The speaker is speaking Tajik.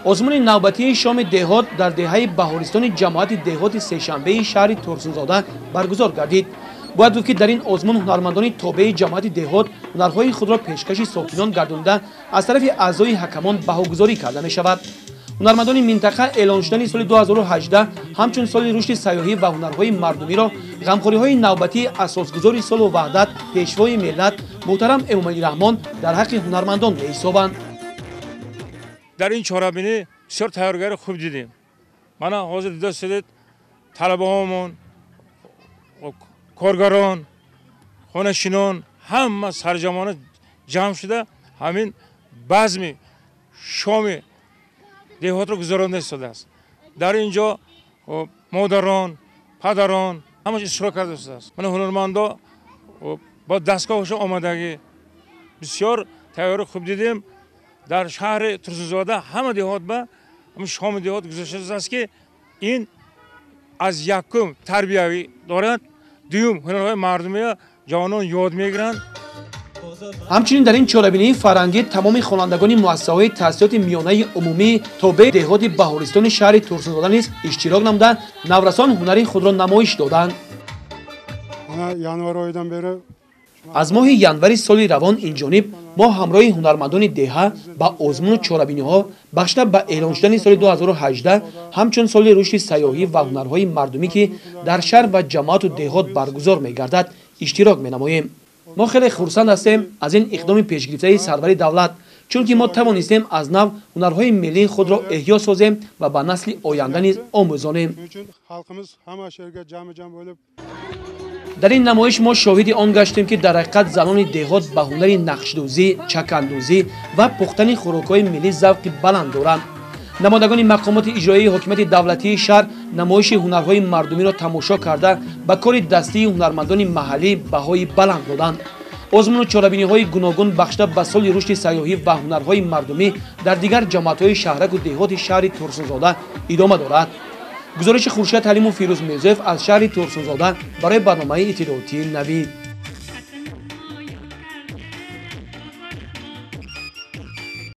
Озмуни навбатии шоми деҳот дар деҳаи Баҳористони ҷамоати деҳоти Сешанбеи шаҳри Турсунзода баргузор гардид. Бояд гуфт, ки дар ин озмун ҳунармандони тобеи ҷамоати деҳот ҳунарҳои худро пешкаши сокинон гардонида, аз тарафи аъзои ҳакамон баҳогузорӣ карда мешавад. Ҳунармандони минтақа эълон шудани соли 2018 ҳамчун соли рушди сайёҳӣ ва ҳунарҳои мардумиро ғамхориҳои навбатии асосгузори сулҳу ваҳдат, пешвои миллат муҳтарам Эмомалӣ Раҳмон дар ҳаққи ҳунармандон меҳисобанд. Дар ин чорабинӣ бисёр тайёргари хуб дидем. Мана ҳозир дида шудед, талабаҳомон, коргарон, хонашинон ҳама сарҷамона ҷамъ шуда ҳамин базми шоми деҳотро гузаронда истодааст. Дар ин ҷо модарон, падарон ҳамаш иштирок карда истодааст. Мана ҳунармандо бо дастгоҳашон омадагӣ, бисёр тайёри хуб дидем. Дар шаҳри Турсунзода ҳама деҳот ба шоми деҳот гузашта истодааст, ки ин аз якум тарбиявӣ дорад, дуюм ҳунарҳои мардумия ҷавонон ёд мегиранд. Ҳамчунин дар ин чорабинии фарҳангӣ тамоми хонандагони муассисаҳои таҳсилоти миёнаи умумӣ тобеи деҳоти Баҳористони шаҳри Турсунзода низ иштирок намуда, наврасон ҳунари худро намоиш доданд. Аз моҳи январи соли равон инҷониб мо ҳамроҳи ҳунармандони деҳа ба озмуну чорабиниҳо бахшида ба эълон шудани соли 2018 ҳамчун соли рушди сайёҳӣ ва ҳунарҳои мардумӣ, ки дар шаҳр ва ҷамоату деҳот баргузор мегардад, иштирок менамоем. Мо хеле хурсанд ҳастем аз ин иқдоми пешгирифтаи сарвари давлат, чунки мо тавонистем аз нав ҳунарҳои миллии худро эҳё созем ва ба насли оянда низ омӯзонем. Дар ин намоиш мо шоҳиди он гаштем, ки дар ҳақиқат занони деҳот ба ҳунари нақшдӯзӣ, чакандӯзӣ ва пухтани хӯрокҳои миллӣ завқи баланд доранд. Намояндагони мақомоти иҷроияи ҳокимияти давлатии шаҳр намоиши ҳунарҳои мардумиро тамошо карда, ба кори дастии ҳунармандони маҳаллӣ баҳои баланд доданд. Озмуну чорабиниҳои гуногун бахшида ба соли рушди сайёҳӣ ва ҳунарҳои мардумӣ дар дигар ҷамоатҳои шаҳраку деҳоти шаҳри Турсунзода идома дорад. Гузориши Хуршед Ҳалиму Фирӯз Мирзоев аз шаҳри Турсунзода барои барномаи иттилоотии Навид.